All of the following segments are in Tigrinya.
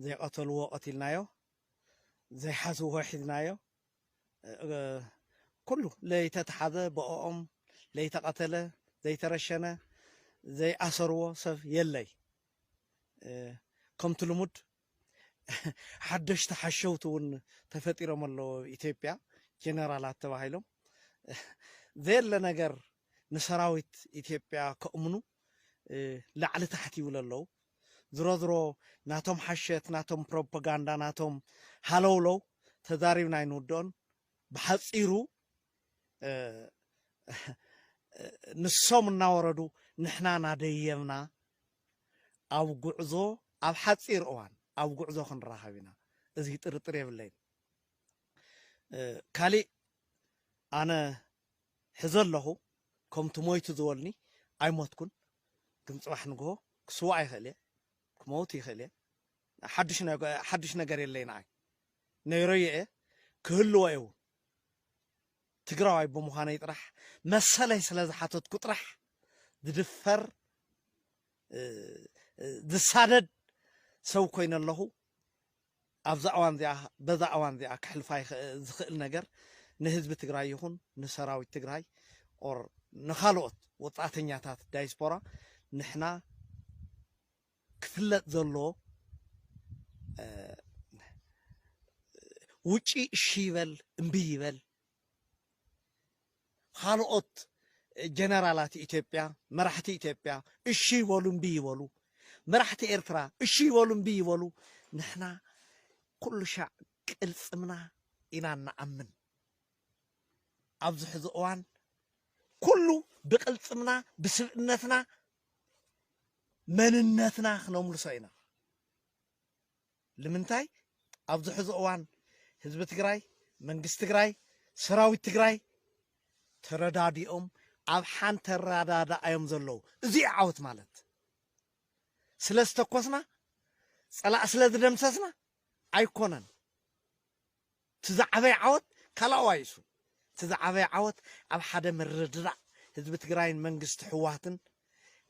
ዘይቐተልዎ ቀቲልናዮ፣ ዘይሓዝዎ ሒዝናዮ። እ፣ ኩሉ ለይተተሓዘ ብኦኦም፣ ለይተቐተለ፣ ዘይተረሸነ፣ ዘይኣሰርዎ ሰብ የለይ። እ፣ ከምቲ ልሙድ ሓደሽቲ ሓሸውቲ እውን ተፈጢሮም ኣለዉ። ኣብ ኢትዮጵያ ጀነራላት ተባሂሎም ዘየለ ነገር ንሰራዊት ኢትዮጵያ ከእምኑ፣ እ፣ ላዕሊ ታሕቲ ይብሉ ኣለዉ። ዝሮ ዝሮ ናቶም ሓሸት፣ ናቶም ፕሮፓጋንዳ፣ ናቶም ሃለውለው ተዛሪብና ኣይንውድኦን። ብሓጺሩ፣ እ፣ ንሶም እናወረዱ ንሕና እናደየብና ኣብ ጉዕዞ፣ ኣብ ሓጺር እዋን ኣብ ጉዕዞ ክንራኸብ ኢና። እዚ ጥርጥር የብለይን። እ፣ ካሊእ ኣነ ሕዘ ኣለኹ፣ ከምቲ ሞይቱ ዝበልኒ ኣይሞትኩን። ግን ጽባሕ ንግሆ ክስዋእ ይኽእል እየ፣ ክመውት ይኽእል እየ። ሓድሽ ነገ-፣ ሓድሽ ነገር የለይ ንዓይ። ነይረዮ እየ፣ ክህልዎ እየ እውን። ትግራዋይ ብምዃነይ ጥራሕ፣ መሰለይ ስለ ዝሓተትኩ ጥራሕ ዝድፈር፣ እ፣ እ፣ ዝሳደድ ሰብ ኮይነ ኣለኹ። ኣብዛ እዋን እዚኣ፣ በዛ እዋን እዚኣ ክሕልፋ ይኸ-፣ ዝኽእል ነገር ንህዝቢ ትግራይ ይኹን ንሰራዊት ትግራይ ኦር ንኻልኦት ወጻእተኛታት ዳያስፖራ ንሕና ክፍለጥ ዘለዎ፣ እ፣ ውጪ እሺ ይበል እምቢ ይበል፣ ካልኦት ጀነራላት ኢትዮጵያ፣ መራሕቲ ኢትዮጵያ እሺ ይበሉ እምቢ ይበሉ፣ መራሕቲ ኤርትራ እሺ ይበሉ እምቢ ይበሉ፣ ንሕና ኩሉ ሻዕ ቅልጽምና ኢና እንኣምን። ኣብዚ ሕዚ እዋን ኩሉ ብቅልጽምና፣ ብስብእነትና፣ መንነትና ክነምልሶ ኢና። ንምንታይ ኣብዚ ሕዚ እዋን ህዝቢ ትግራይ፣ መንግስቲ ትግራይ፣ ሰራዊት ትግራይ ተረዳዲኦም ኣብ ሓንቲ ኣረዳድኣ እዮም ዘለዉ። እዚ እዩ ዓወት ማለት። ስለ ዝተኮስና፣ ጸላእ ስለ ዝደምሰስና ኣይኮነን። እቲ ዝዓበየ ዓወት ካልኣዋ እዩ እሱ። እቲ ዝዓበየ ዓወት ኣብ ሓደ ምርድዳእ ህዝቢ ትግራይን መንግስቲ ህወሓትን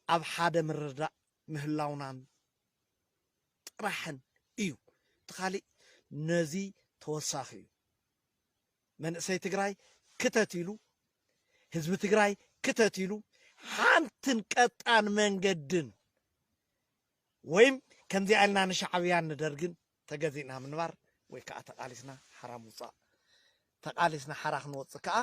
ኣብ ሓደ ምርድዳእ ምህላውናን ጥራሕን እዩ። እቲ ካሊእ ነዚ ተወሳኺ እዩ። መንእሰይ ትግራይ ክተት ኢሉ፣ ህዝቢ ትግራይ ክተት ኢሉ፣ ሓንትን ቀጣን መንገድን ወይም ከምዚኣ ኢልና ንሻዕብያን ንደርግን ተገዚእና ምንባር ወይ ከዓ ተቓሊስና ሓራ ምውፃእ። ተቓሊስና ሓራ ክንወፅእ ከዓ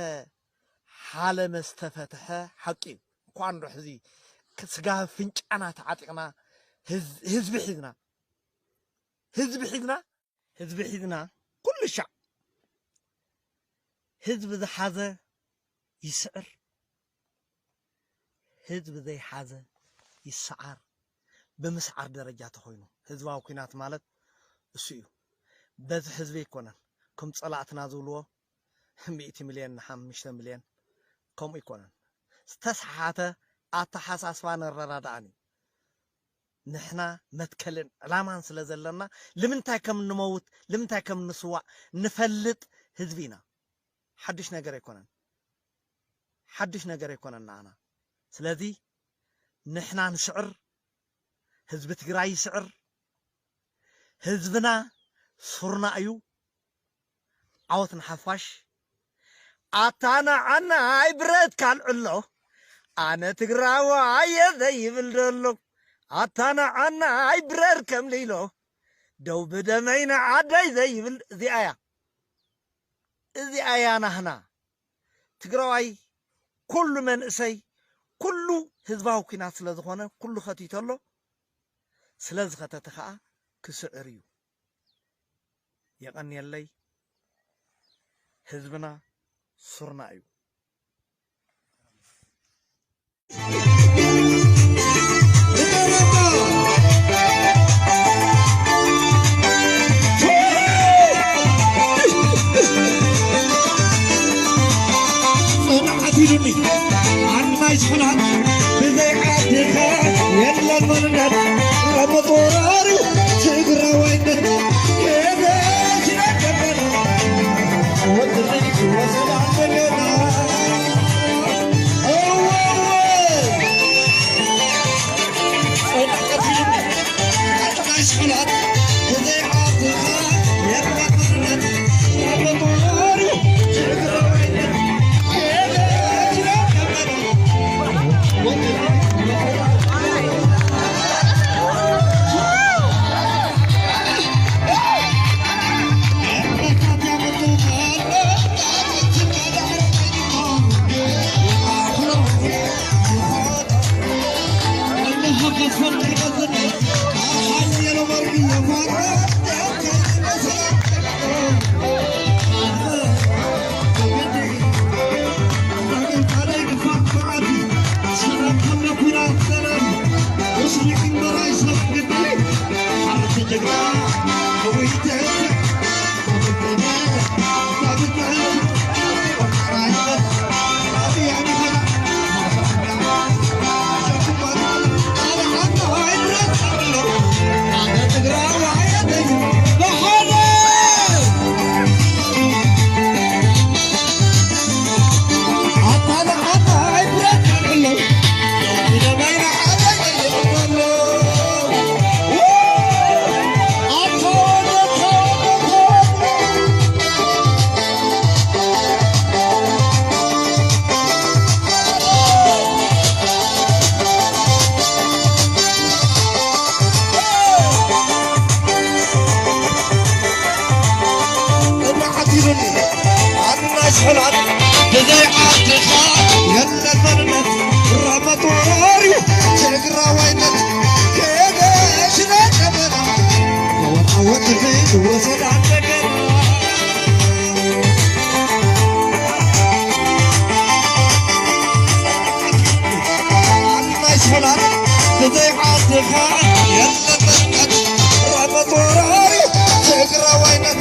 ከይተሓለመ ዝተፈትሐ ሓቂ እዩ። እኳ እንዶ ሕዚ ስጋ ፍንጫና ተዓጢቕና ህዝ-፣ ህዝቢ ሒዝና፣ ህዝቢ ሒዝና፣ ህዝቢ ሒዝና ኩሉ ሻዕ ህዝቢ ዝሓዘ ይስዕር፣ ህዝቢ ዘይሓዘ ይሰዓር። ብምስዓር ደረጃ ተኾይኑ ህዝባዊ ኲናት ማለት እሱ እዩ። በዚ ህዝቢ ኣይኮነን ከም ጸላእትና ዝብልዎ ሚእቲ ሚልዮን ንሓሙሽተ ሚልዮን ከምኡ ኣይኮነን። ዝተስሓሓተ ኣተሓሳስባን ኣረዳድኣን እዩ። ንሕና መትከልን ዕላማን ስለ ዘለና ልምንታይ ከም እንመውት ልምንታይ ከም እንስዋእ ንፈልጥ ህዝቢ ኢና። ሓድሽ ነገር ኣይኮነን። ሓድሽ ነገር ኣይኮነን ንዓና። ስለዚ ንሕና ንስዕር፣ ህዝቢ ትግራይ ይስዕር። ህዝብና ሱርና እዩ። ዓወት ንሓፋሽ። ኣታ ንዓናይ ብረት ካልዕሎ፣ ኣነ ትግራዋይ እየ ዘይብል ዘሎ። ኣታ ንዓናይ ብረር ከም ሊሎ፣ ደው ብደመይ ንዓደይ ዘይብል፣ እዚኣ እያ። እዚኣ እያ ናህና። ትግራዋይ ኩሉ መንእሰይ፣ ኩሉ ህዝባዊ ኲናት ስለ ዝኾነ፣ ኩሉ ከቲቱ ኣሎ። ስለ ዝኸተተ ኸኣ ክስዕር እዩ። የቐንየለይ። ህዝብና ሱርና እዩ። ጽንዓት ኢሉኒ ኣናይ ስሕናት ብዘይ ዓድኻ የለን መንነት ኣብ መጦራሪ ትግራዋይነት እናዓዲሉኒ ኣናይ ሰላም ብዘይ ዓድኻ የለን መንነት ረመጦራርዩ ትግራዋይነት ከደሽነ ጨበራ ወጣወጥኺ ወሰድ ኣደገራ ኣናይ ሰላም ብዘይ ዓድኻ የለን መንነት ረመጦራርዩ ትግራዋይነት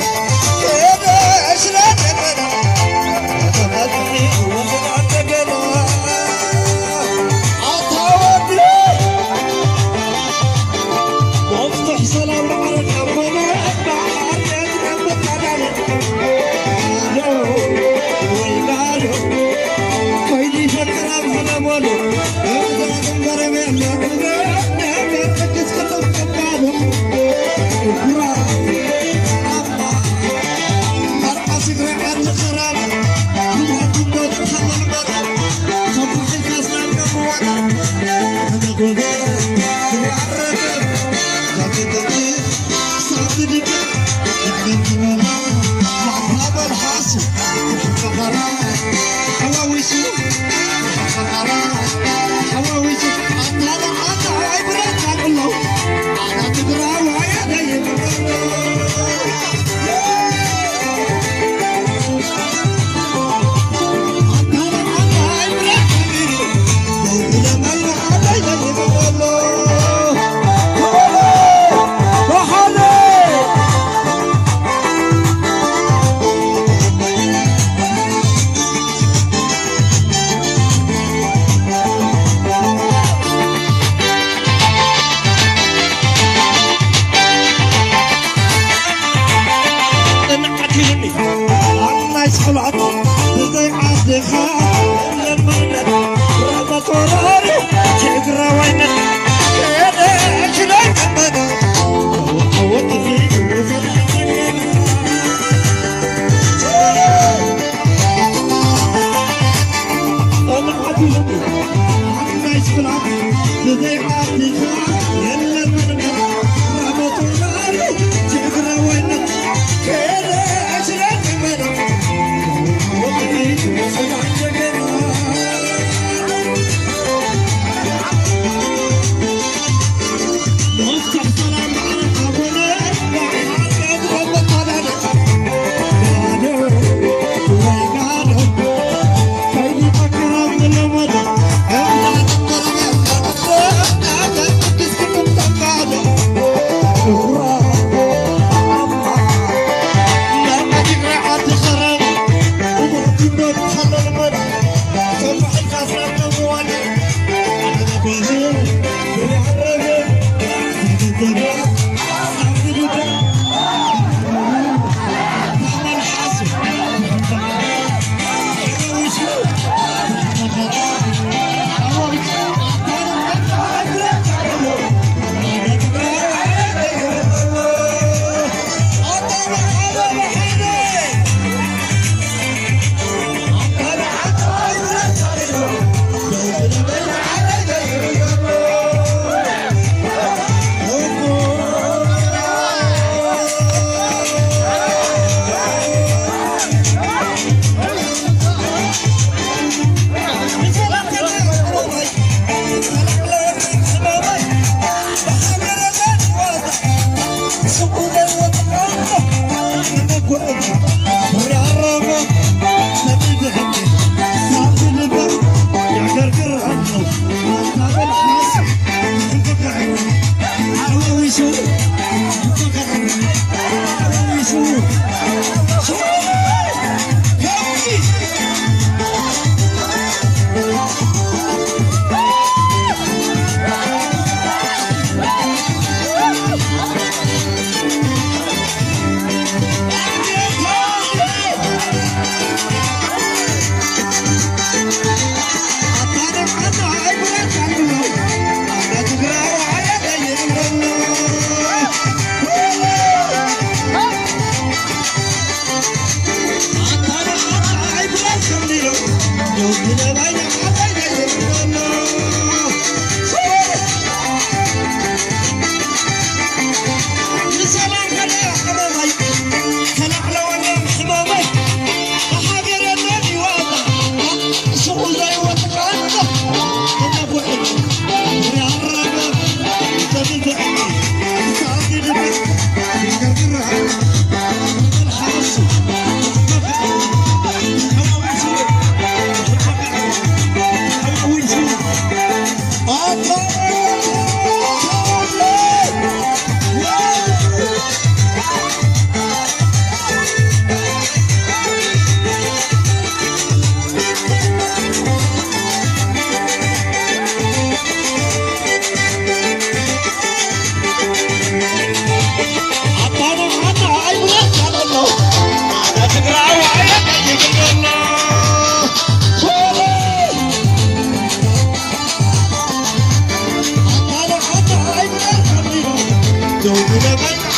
Don't you ever